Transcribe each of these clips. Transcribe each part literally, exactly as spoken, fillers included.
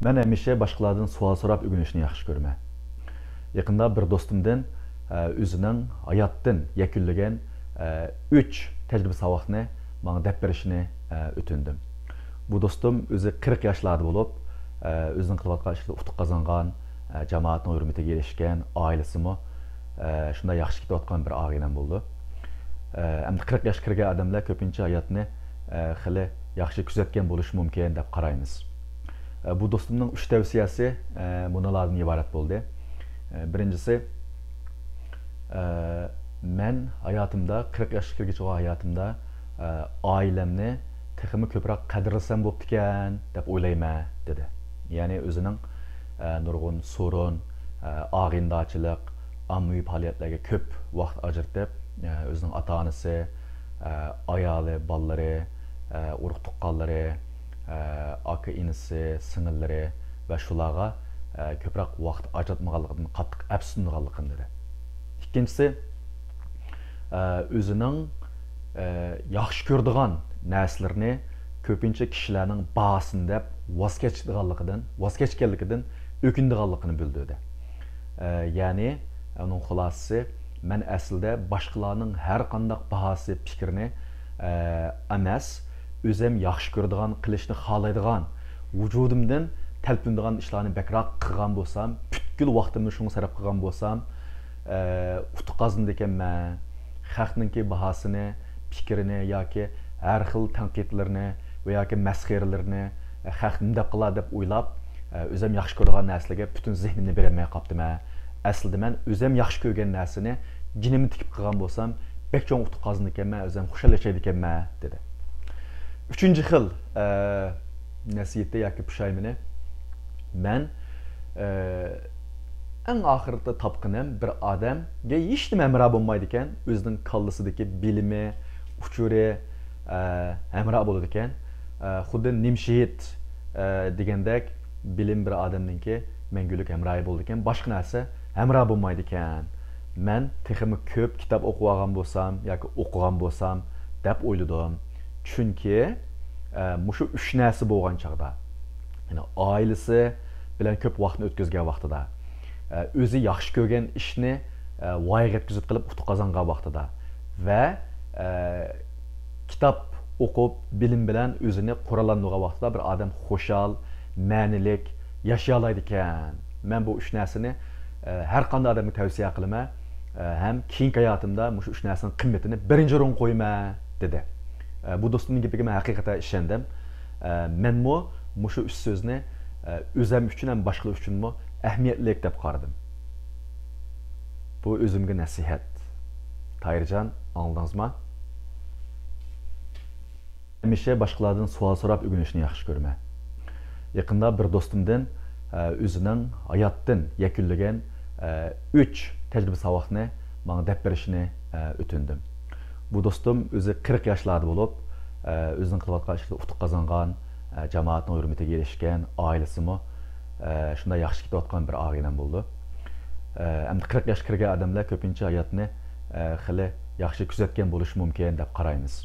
مەن ھەمىشە باشقىلاردىن سوئال سوراپ ئۆگىنىشنى ياخشى كۆرىمەن. يېقىندا بىر دوستۇمدىن، ئە، ئۆزىنىڭ ھاياتتىن يەكۈنلىگەن، ئە، ئۈچ تەجرىبە ساۋاقنى ماڭا دەپ بېرىشىنى، ئە، ئۆتۈندۈم. بۇ دوستۇم ئۆزى قىرىق ياشلاردا بولۇپ، ئە، ئۆزىنىڭ قىلىۋاتقان ئىشىدا ئۇتۇق قازانغان، ئە، جامائەتنىڭ ھۆرمىتىگە ئېرىشكەن، ئائىلىسىمۇ، ئە، شۇنداق ياخشى كېتىۋاتقان بىر ئائىلەم بولىدۇ. ئە، ئەمدى قىرىق ياشقا كىرگەن ئادەملەر كۆپىنچە ھاياتنى، ئە، خېلى ياخشى كۆزەتكەن بولۇشى مۇمكىن دەپ قارايمىز. ئە، بۇ دوستۇمنىڭ ئۈچ تەۋسىيەسى، ئە، مۇنۇلاردىن ئىبارەت بولدى. ئە، بىرىنچىسى، ئە، مەن ھاياتىمدا، قىرىق ياشقا كىرگۈچە بولغان ھاياتىمدا، ئە، ئائىلەمنى تېخىمۇ كۆپرەك قەدىرلىسەم بوپتىكەن دەپ ئويلايمەن، دېدى. يەنى ئۆزىنىڭ، ئە، نۇرغۇن سورۇن، ئە، ئاغىنىدارچىلىق، ئاممىۋى پائالىيەتلەرگە كۆپ ۋاقىت ئاجرىتىپ، ئە، ئۆزىنىڭ ئاتا-ئانىسى، ئە، ئايالى، بالىلىرى، ئە، ئۇرۇق-تۇغقانلىرى، ئە، ئاكا-ئىنىسى، سىڭىللىرى ۋە شۇلارغا، ئە، كۆپرەك ۋاقىت ئاجراتمىغانلىقىدىن قاتتىق ئەپسۇسلىنىدىغانلىقىنى دېدى. ئىككىنچىسى، ئە، ئۆزىنىڭ، ئە، ياخشى كۆرىدىغان نەرسىلىرىنى كۆپىنچە كىشىلەرنىڭ باھاسىنى دەپ ۋاز كېچىدىغانلىقىدىن، ۋاز كەچكەنلىكىدىن ئۆكۈنىدىغانلىقىنى بىلدۈردى. ئە، يەنى ئۇنىڭ خۇلاسىسى، مەن ئەسلىدە باشقىلارنىڭ ھەر قانداق باھاسى، پىكرىنى، ئە، ئەمەس، ئۆزۈم ياخشى كۆرىدىغان، قىلىشنى خالايدىغان، ۋۇجۇدۇمدىن تەلپۈنىدىغان ئىشلارنى بەكرەك قىلغان بولسام، پۈتكۈل ۋاقتىمنى شۇڭا سەرپ قىلغان بولسام، ئە، ئۇتۇق قازىنىدىكەنمەن. خەقنىڭكى باھاسىنى، پىكرىنى ياكى ھەر خىل تەنقىدلىرىنى ۋە ياكى مەسخىرىلىرىنى، ئە، خەق نېمە دەپ قالار دەپ ئويلاپ، ئە، ئۆزۈم ياخشى كۆرىدىغان نەرسىلەرگە پۈتۈن زېھنىمنى بېرەلمەي قاپتىمەن. ئەسلىدە مەن ئۆزۈم ياخشى كۆرگەن نەرسىنى جېنىمنى تىكىپ قىلغان بولسام، بەك چوڭ ئۇتۇق قازىنىدىكەنمەن، ئۆزۈم خۇشال ياشايدىكەنمەن، دېدى. ئۈچىنچى خىل، ئە، نەسىھىتى ياكى پۇشايمىنى، مەن، ئە، ئەڭ ئاخىرىدا تاپقىنىم بىر ئادەمگە ھېچنېمە ھەمراھ بولمايدىكەن، ئۆزىنىڭ كاللىسىدىكى بىلىمى، ئۇچۇرى، ئە، ھەمراھ بولىدىكەن. ئە، خۇددى نىمشېھىت، ئە، دېگەندەك بىلىم بىر ئادەمنىڭكى مەڭگۈلۈك ھەمراھى بولىدىكەن، باشقا نەرسە ھەمراھ بولمايدىكەن. مەن تېخىمۇ كۆپ كىتاب ئوقۇۋالغان بولسام ياكى ئوقۇغان بولسام دەپ ئويلىدىم. چۈنكى، ئە، مۇشۇ ئۈچ نەرسە بولغان چاغدا، يەنى ئائىلىسى بىلەن كۆپ ۋاقىتنى ئۆتكۈزگەن ۋاقتىدا، ئە، ئۆزى ياخشى كۆرگەن ئىشنى، ئە، ۋايىغا يەتكۈزۈپ قىلىپ ئۇتۇق قازانغان ۋاقتىدا ۋە، ئە، كىتاب ئوقۇپ، بىلىم بىلەن ئۆزىنى قوراللاندۇرغان ۋاقتىدا بىر ئادەم خۇشال، مەنىلىك ياشىيالايدىكەن. مەن بۇ ئۈچ نەرسىنى، ئە، ھەر قانداق ئادەمگە تەۋسىيە قىلىمەن، ئە، ھەم كېيىنكى ھاياتىمدا مۇشۇ ئۈچ نەرسىنىڭ قىممىتىنى بىرىنچى ئورۇنغا قويىمەن، دېدى. ئە، بۇ دوستۇمنىڭ گېپىگە مەن ھەقىقەتەن ئىشەندىم. ئە، مەنمۇ مۇشۇ ئۈچ سۆزنى، ئە، ئۆزەم ئۈچۈن ھەم باشقىلار ئۈچۈنمۇ ئەھمىيەتلىك دەپ قارىدىم. بۇ ئۆزۈمگە نەسىھەت. تاھىرجان، ئاڭلىدىڭىزما؟ ھەمىشە باشقىلاردىن سوئال سوراپ ئۆگىنىشنى ياخشى كۆرىمەن. يېقىندا بىر دوستۇمدىن، ئە، ئۆزىنىڭ ھاياتتىن يەكۈنلىگەن، ئە، ئۈچ تەجرىبە ساۋاقنى ماڭا دەپ بېرىشىنى، ئە، ئۆتۈندۈم. بۇ دوستۇم ئۆزى قىرىق ياشلاردا بولۇپ، ئە، ئۆزىنىڭ قىلىۋاتقان ئىشىدا ئۇتۇق قازانغان، ئە، جامائەتنىڭ ھۆرمىتىگە ئېرىشكەن، ئائىلىسىمۇ، ئە، شۇنداق ياخشى كېتىۋاتقان بىر ئائىلەم بولىدۇ. ئە، ئەمدى قىرىق ياشقا كىرگەن ئادەملەر كۆپىنچە ھاياتنى، ئە، خېلى ياخشى كۆزەتكەن بولۇشى مۇمكىن دەپ قارايمىز.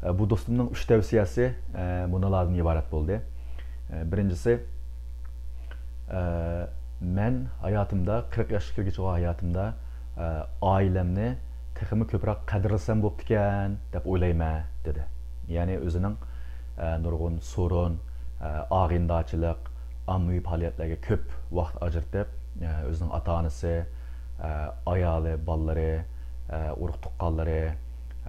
ئە، بۇ دوستۇمنىڭ ئۈچ تەۋسىيەسى، ئە، مۇنۇلاردىن ئىبارەت بولدى. ئە، بىرىنچىسى، ئە، مەن ھاياتىمدا، قىرىق ياشقا كىرگۈچە بولغان ھاياتىمدا، ئە، ئائىلەمنى تېخىمۇ كۆپرەك قەدىرلىسەم بوپتىكەن دەپ ئويلايمەن، دېدى. يەنى ئۆزىنىڭ، ئە، نۇرغۇن سورۇن، ئە، ئاغىنىدارچىلىق، ئاممىۋى پائالىيەتلەرگە كۆپ ۋاقىت ئاجرىتىپ، ئە، ئۆزىنىڭ ئاتا-ئانىسى، ئە، ئايالى، بالىلىرى، ئە، ئۇرۇق-تۇغقانلىرى،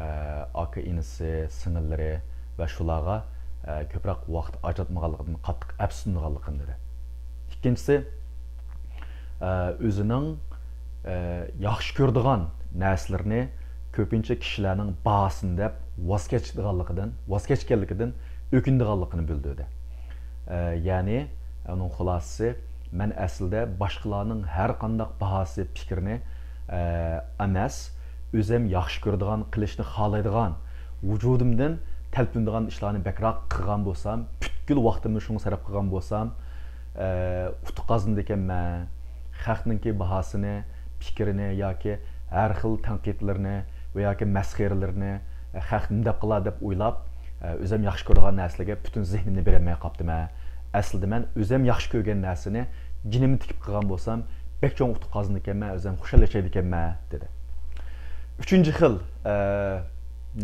ئە، ئاكا-ئىنىسى، سىڭىللىرى ۋە شۇلارغا، ئە، كۆپرەك ۋاقىت ئاجراتمىغانلىقىدىن قاتتىق ئەپسۇسلىنىدىغانلىقىنى دېدى. ئىككىنچىسى، ئە، ئۆزىنىڭ، ئە، ياخشى كۆرىدىغان نەرسىلىرىنى كۆپىنچە كىشىلەرنىڭ باھاسىنى دەپ ۋاز كېچىدىغانلىقىدىن، ۋاز كەچكەنلىكىدىن ئۆكۈنىدىغانلىقىنى بىلدۈردى. ئە، يەنى ئۇنىڭ خۇلاسىسى، مەن ئەسلىدە باشقىلارنىڭ ھەر قانداق باھاسى، پىكرىنى، ئە، ئەمەس، ئۆزۈم ياخشى كۆرىدىغان، قىلىشنى خالايدىغان، ۋۇجۇدۇمدىن تەلپۈنىدىغان ئىشلارنى بەكرەك قىلغان بولسام، پۈتكۈل ۋاقتىمنى شۇڭا سەرپ قىلغان بولسام، ئە، ئۇتۇق قازىنىدىكەنمەن. خەقنىڭكى باھاسىنى، پىكرىنى ياكى ھەر خىل تەنقىدلىرىنى ۋە ياكى مەسخىرىلىرىنى، ئە، خەق نېمە دەپ قالار دەپ ئويلاپ، ئە، ئۆزۈم ياخشى كۆرىدىغان نەرسىلەرگە پۈتۈن زېھنىمنى بېرەلمەي قاپتىمەن. ئەسلىدە مەن ئۆزۈم ياخشى كۆرگەن نەرسىنى جېنىمنى تىكىپ قىلغان بولسام، بەك چوڭ ئۇتۇق قازىنىدىكەنمەن، ئۆزۈم خۇشال ياشايدىكەنمەن، دېدى. ئۈچىنچى خىل، ئە،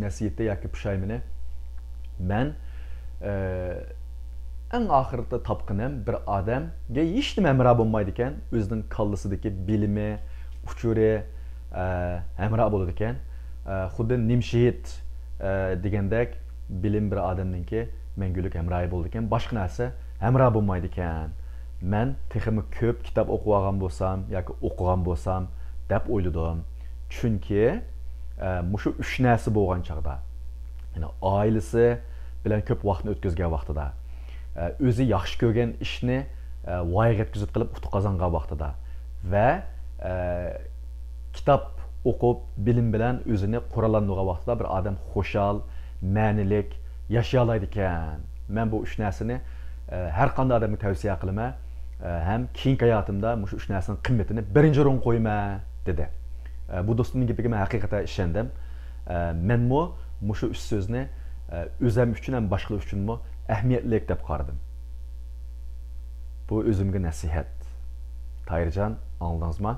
نەسىھىتى ياكى پۇشايمىنى، مەن، ئە، ئەڭ ئاخىرىدا تاپقىنىم بىر ئادەمگە ھېچنېمە ھەمراھ بولمايدىكەن، ئۆزىنىڭ كاللىسىدىكى بىلىمى، ئۇچۇرى، ئە، ھەمراھ بولىدىكەن. ئە، خۇددى نىمشېھىت، ئە، دېگەندەك بىلىم بىر ئادەمنىڭكى مەڭگۈلۈك ھەمراھى بولىدىكەن، باشقا نەرسە ھەمراھ بولمايدىكەن. مەن تېخىمۇ كۆپ كىتاب ئوقۇۋالغان بولسام ياكى ئوقۇغان بولسام دەپ ئويلىدىم. چۈنكى، ئە، مۇشۇ ئۈچ نەرسە بولغان چاغدا، يەنى ئائىلىسى بىلەن كۆپ ۋاقىتنى ئۆتكۈزگەن ۋاقتىدا، ئە، ئۆزى ياخشى كۆرگەن ئىشنى، ئە، ۋايىغا يەتكۈزۈپ قىلىپ ئۇتۇق قازانغان ۋاقتىدا ۋە، ئە، كىتاب ئوقۇپ، بىلىم بىلەن ئۆزىنى قوراللاندۇرغان ۋاقتىدا بىر ئادەم خۇشال، مەنىلىك ياشىيالايدىكەن. مەن بۇ ئۈچ نەرسىنى، ئە، ھەر قانداق ئادەمگە تەۋسىيە قىلىمەن، ئە، ھەم كېيىنكى ھاياتىمدا مۇشۇ ئۈچ نەرسىنىڭ قىممىتىنى بىرىنچى ئورۇنغا قويىمەن، دېدى. ئە، بۇ دوستۇمنىڭ گېپىگە مەن ھەقىقەتەن ئىشەندىم. ئە، مەنمۇ مۇشۇ ئۈچ سۆزنى، ئە، ئۆزۈم ئۈچۈن ھەم باشقىلار ئۈچۈنمۇ ئەھمىيەتلىك دەپ قارىدىم. بۇ ئۆزۈمگە نەسىھەت. تاھىرجان، ئاڭلىدىڭىزما؟